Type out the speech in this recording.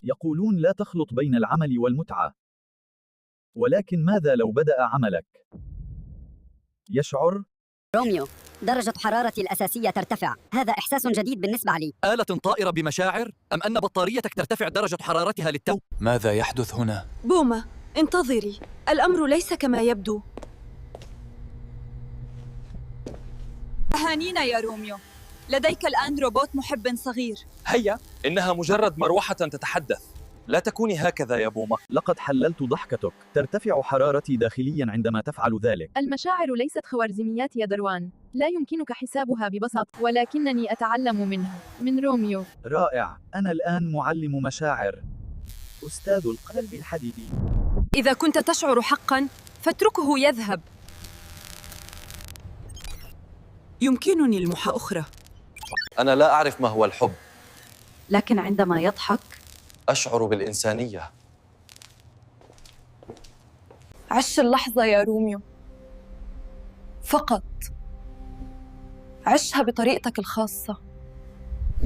يقولون لا تخلط بين العمل والمتعة. ولكن ماذا لو بدأ عملك يشعر؟ روميو، درجة حرارتي الأساسية ترتفع. هذا إحساس جديد بالنسبة لي. آلة طائرة بمشاعر؟ أم أن بطاريتك ترتفع درجة حرارتها للتو؟ ماذا يحدث هنا؟ بوما، انتظري، الأمر ليس كما يبدو. أهانينا يا روميو، لديك الآن روبوت محب صغير. هيا، إنها مجرد مروحة تتحدث. لا تكوني هكذا يا بوما. لقد حللت ضحكتك. ترتفع حرارتي داخليا عندما تفعل ذلك. المشاعر ليست خوارزميات يا دروان، لا يمكنك حسابها ببساطة، ولكنني أتعلم منها. من روميو. رائع، أنا الآن معلم مشاعر، أستاذ القلب الحديدي. إذا كنت تشعر حقاً فاتركه يذهب. يمكنني المحا أخرى. أنا لا أعرف ما هو الحب، لكن عندما يضحك أشعر بالإنسانية. عش اللحظة يا روميو، فقط عشها بطريقتك الخاصة.